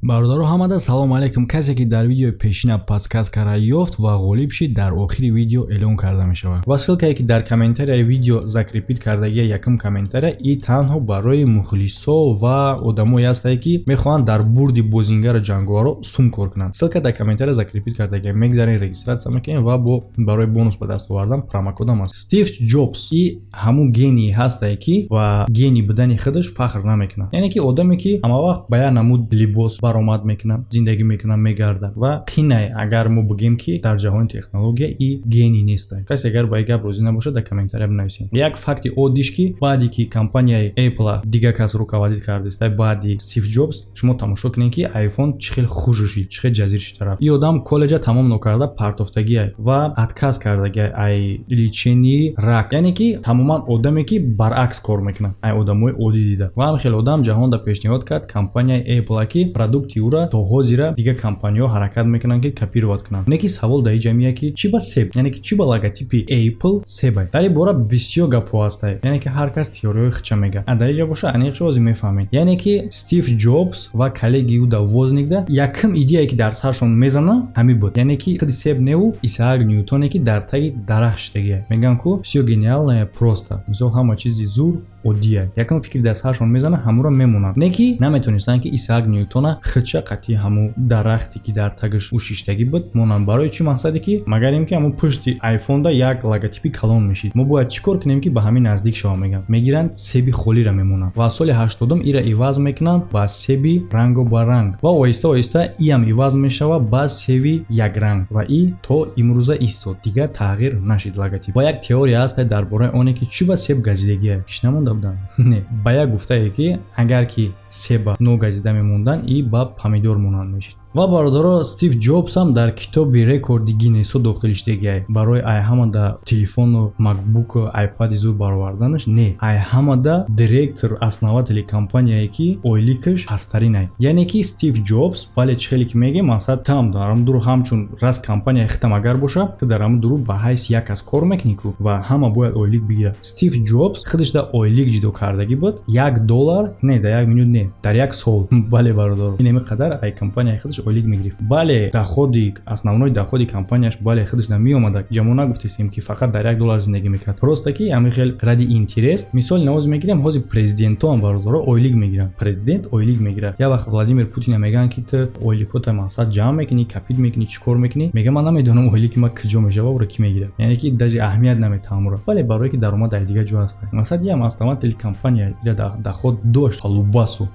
Бародаро, ҳамада салом алейкум. Касе ки дар видеои пешина подсказкара ёфт ва ғолиб шид, дар охири видео эълон карда мешавад. Ва ссылкае, ки дар комментарияи видео закрепить кардагия, якум комментария, и танҳо барои мухлисо ва одамое ҳастае, ки мехоҳанд дар бурди бозингару ҷанговаро сум кор кунанд. Ссылка дар комментария закрепить кардагия, мегзарем, регистрация мекунем ва бо барои бонус ба даст овардан промокодам аст. Стив Ҷобс и ҳамун гений ҳастае, ки ва гений будани худаш фахр намекунад, яъне ки одаме, ки ҳамавақт ба як намуд либос баромад мекунад, зиндагӣ мекунад, мегардад. Ва қинай, агар мо бигем, ки дар ҷаҳони технология и гений нестай. Касе агар ба ин гап розӣ набошад, дар комментария бинависед. Як факти оддиш, ки баъде ки компанияи Apple дигар кас руководить кардиста, баъди Стив Ҷобс, шумо тамошо кунед, ки iPhone чӣ хел хуш шид, чӣ хел ҷазир шид тараф. Ин одам коллеҷа тамом нокарда партофтагиай ва отказ кардагиай ай лечении рак, яъне ки тамоман одаме, ки баръакс кор мекунад ай одамои оддӣ дида. Ва ҳам хел одам ҷаҳонда пешниҳод кард компанияи Apple, ки продукти ӯра то ҳозира дигар компаниҳо ҳаракат мекунанд, ки копировать кунанд. Не ки савол дар ин ҷамъия, ки чӣ ба себ, яъне ки чӣ ба логотипи Apple себай? Дар ин бора бисёр гапҳо ҳастае, яъне ки ҳар кас теорияҳои худша мегӯяд. А дар ин ҷо боша, аниқшо ҳозир мефаҳмед. Яъне ки Стив Ҷобс ва коллеги ӯ дар Возникда якум идеяе, ки дар саршон мезана, ҳамин буд, яъне ки худи себ неву Исаак Ньютоне, ки дар таги дарахт шидагия. Мегӯянд ку, всё гениальное просто, мисол, ҳама чизи зур оддия. Якум фикри дар саршон мезана, ҳамуро мемонанд. Не ки наметонистанд, ки Исаак Ньютона худша қатъи ҳамун дарахте, ки дар тагаш ӯ шиштагӣ буд, монанд. Барои чӣ мақсаде, ки магарем, ки ҳамун пушти айфонда як логотипи калон мешид, мо бояд чӣ кор кунем, ки ба ҳамин наздик шавам? Мегӯянд, мегиранд, себи холиро мемонанд ва соли 80-ум ира иваз мекунанд ба себи рангу ба ранг ва оҳиста оҳиста иам иваз мешавад ба себи якранг ва и то имрӯза истод, дигар тағйир нашид логотип. Ва як теория ҳаст дар бораи оне, ки чӣ ба себ газидагия киш намонда буданд. Не, ба як гуфтае, ки агар ки себа ногазида мемонданд, и ба помидор монанд мешид. Ва бародаро, Стив Ҷобс ҳам дар китоби рекорди Гиннесо дохил шидагиай барои ай ҳамада телефону Макбуку Айпади зуд бароварданаш. Не, ай ҳамада директор, основатели компанияе, ки ойликаш пасттаринай. Яъне ки Стив Ҷобс, бале, чӣ хеле ки мегем, мақсад, там дар ҳамн дур ҳамчун рас компанияи хитам агар боша, ту дар ҳамн дур ба ҳайси як кас кор мекунӣ ку ва ҳама бояд ойлик бигирад. Стив Ҷобс худаш да ойлик ҷидо кардагӣ буд 1 доллар, не дар як минут, не дар як сол. Бале, бародаро, ин ҳами қадар ай компанияи худаш ойлик мегирифт. Бале, доходи основной, доходи компанияш, бале, худаш намеомада. Ҷамо нагуфтестем, ки фақат дар 1 доллар зиндагӣ мекард, просто ки ҳамин хел ради интерес мисоли навоз мегирем. Ҳозир президентоам, бародаро, ойлик мегиранд, президент ойлик мегирад. Як вақт Владимир Путина мегӯянд, ки ту ойликота, мақсад, ҷамъ мекунӣ, копить мекунӣ, чӣ кор мекунӣ? Мега: «Ман намедонам, ойлики ма куҷо мешава, ӯро кӣ мегирад». Яъне ки даже аҳамият наметаҳам ӯро. Бале, барое ки даромад дар дигар ҷо ҳаст. Мақсад, ям основатели компания ира доход дошт алубасу,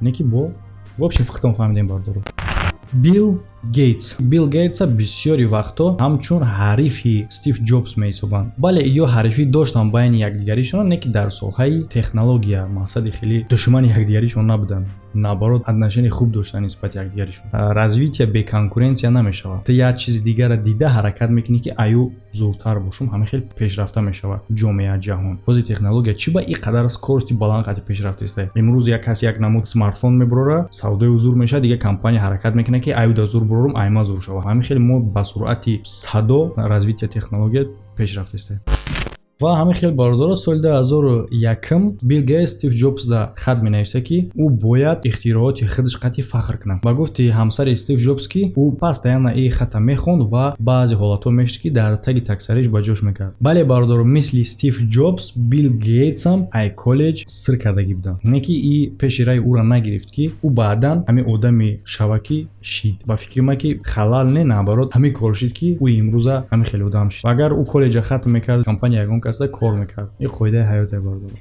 не ки бо в общем, худтон фаҳмидем, бародаро. Билл Гейтс. Билл Гейтса бисёри вақтҳо ҳамчун ҳарифи Стив Ҷобс меҳисобанд. Бале, ё ҳарифӣ доштанд байни якдигаришон, не ки дар соҳаи технология, мақсади, хеле душмани якдигаришон набуданд, наоборот, отношение хуб доштанд нисбати якдигаришон. Развитие бе конкуренция намешавад. Ту як чизи дигарро дида ҳаракат мекунӣ, ки аю зуртар бошум, ҳамин хел пешрафта мешавад ҷомеа, ҷаҳон. Ҳозир технология чӣ ба ин қадар скорости баланд қати пешрафта иста? Имрӯз як кас як намуд смартфон мебурора, савдои зур мешавад, дигар компания ҳаракат мекунад, ки аю да зур бурорум, айма зур шавад. Ҳамин хел мо ба суръати садо развитие технология пешрафта иста. Ва ҳамин хел, бародаро, соли 2001 Билл Гейтс Стив Ҷобс да хат менависа, ки ӯ бояд ихтирооти худаш қатъи фахр кунад. Ба гуфти ҳамсари Стив Ҷобс, ки ӯ постоянно ин хата мехонд ва баъзе ҳолатҳо мешуд, ки дар таги таксариш ба ҷош мекард. Бале, бародаро, мисли Стив Ҷобс Билл Гейтсам ай коллеҷ сир кардагӣ буданд, не ки и пеши раи ӯро нагирифт, ки ӯ баъдан ҳамин одами шава, ки шид. Ба фикри ман, ки халал не, наоборот, ҳамин кор шид, ки ӯ имрӯза ҳамин хеле одам шид. Агар ӯ коллеҷа хатм мекард, компания ягон каса кор мекард. Ин қоидаи ҳаёте, бародаро.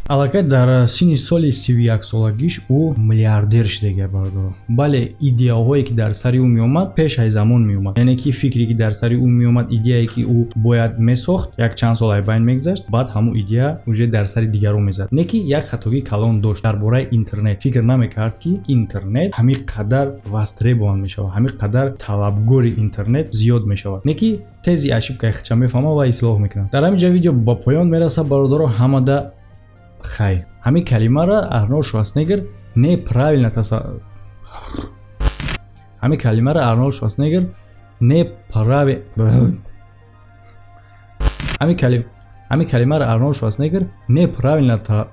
Аллакай дар синни соли 31-солагиш ӯ миллиардер шидагия, бародаро. Бале, идеяҳое, ки дар сари ӯ меомад, пеш аз замон меомад, яъне ки фикре, ки дар сари ӯ меомад, идеяе, ки ӯ бояд месохт, як чанд сол айбайн мегузашт, баъд ҳамун идея уже дар сари дигарон мезад. Не ки як хатогии калон дошт дар бораи интернет: фикр намекард, ки интернет ҳамин қадар востребован мешавад, ҳамин қадар талабгори интернет зиёд мешавад. Не ки тези ошибкаи худша мефаҳмад ва ислоҳ мекунад. Дар ҳамин ҷо видео ба поён мерасад, бародаро. Ҳамада хай. Ҳамин калимаро Арнолд Шварценеггер неправильно таса ҳамин калимаро Арнолд Шварценеггер неправи ҳамин калимаро Арнолд Шварценеггер неправильно та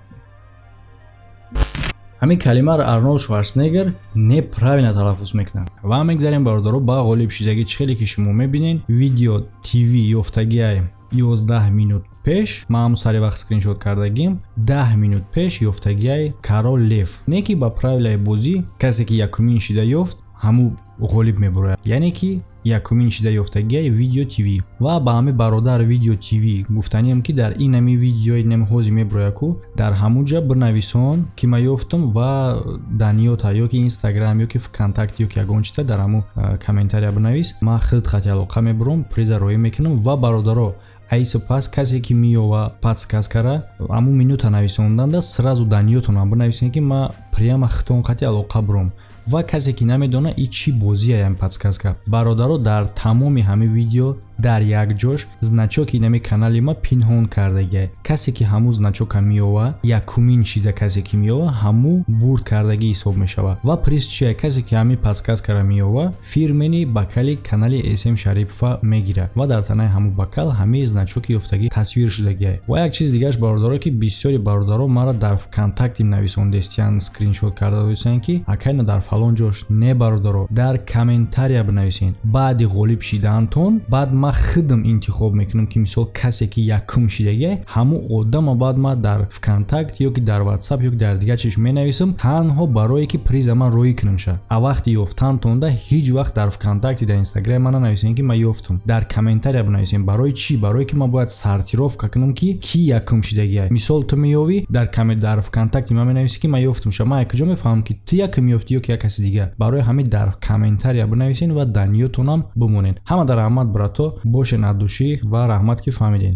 Ҳамин калимаро Арнолд Шварценеггер неправильно талаффуз мекунад. Ва мегзарем, бародаро, ба ғолиб шидагӣ. Чӣ хеле ки шумо мебинед, Видео ТВ ёфтагиай 11 минут пеш. Ман ҳамун сари вақт скриншот кардагим. 10 минут пеш ёфтагиай Король Лев. Не ки ба правилаи бозӣ касе ки якумин шида ёфт, ҳамун ғолиб мебурояд, яъне ки якумин шида ёфтагиай Видео ТВ. Ва ба ҳами бародар Видео ТВ гуфтаниам, ки дар ин ҳами видеои немҳози мебурояку, дар ҳамун ҷа бинависон, ки ман ёфтам, ва даниёта ё ки Инстаграм, ё ки ВКонтакте, ё ки ягон чита дар ҳамун комментария бинавис. Ман худ хати алоқа мебурам, приза роӣ мекунам. Ва, бародаро, айсу пас касе ки меёва подсказкара, ҳамун минута нависонданда сразу даниётонам бинависем, ки ман прямо хитон хати алоқа бурам. Ва касе ки намедона и чӣ бозияям подсказка, бародаро, дар тамоми ҳамин видео дар як ҷош значоки нами канали ма пинҳон кардагиай. Касе ки ҳамун значока меёва, якумин шида касе ки меёва, ҳамун бурд кардагӣ ҳисоб мешавад. Ва приз чия? Касе ки ҳамин подсказкара меёва, фирменный бокали канали СМ Шарипова мегирад ва дар танаи ҳамун бокал ҳамаи значоки ёфтагӣ тасвир шудагиай. Ва як чиз дигааш, бародаро, ки бисёри бародаро маро дар ВКонтакте нависондестиян, скриншот карда достиян, ки акайна дар фалон ҷош. Не, бародаро, дар комментария бинависен баъди ғолиб шидаантон. Баъд ман худам интихоб мекунам, ки мисол касе ки якум шидагиай, ҳамун одама баъд ман дар ВКонтакт ё ки дар Ватсап, ё ки дар дигар чиш менависам, танҳо барое ки приза ман роӣ кунам ша. А вақти ёфтантонда ҳеҷ вақт дар ВКонтакте, дар Инстаграм ман нанависем, ки ман ёфтам. Дар комментария бинависем. Барои чӣ? Барое ки ман бояд сортировка кунам, ки кӣ якум шидагиай. Мисол, ту меёвӣ, дар ВКонтакте ман менависӣ, ки ман ёфтам ша. Ман куҷо мефаҳмам, ки ту якум ёфтӣ ё ки як каси дигар? Барои ҳамин дар комментария бинависен ва даниётонам бимонед. Ҳама дар раҳмат, брато, бошен, от души ва раҳмат, ки фаҳмидем.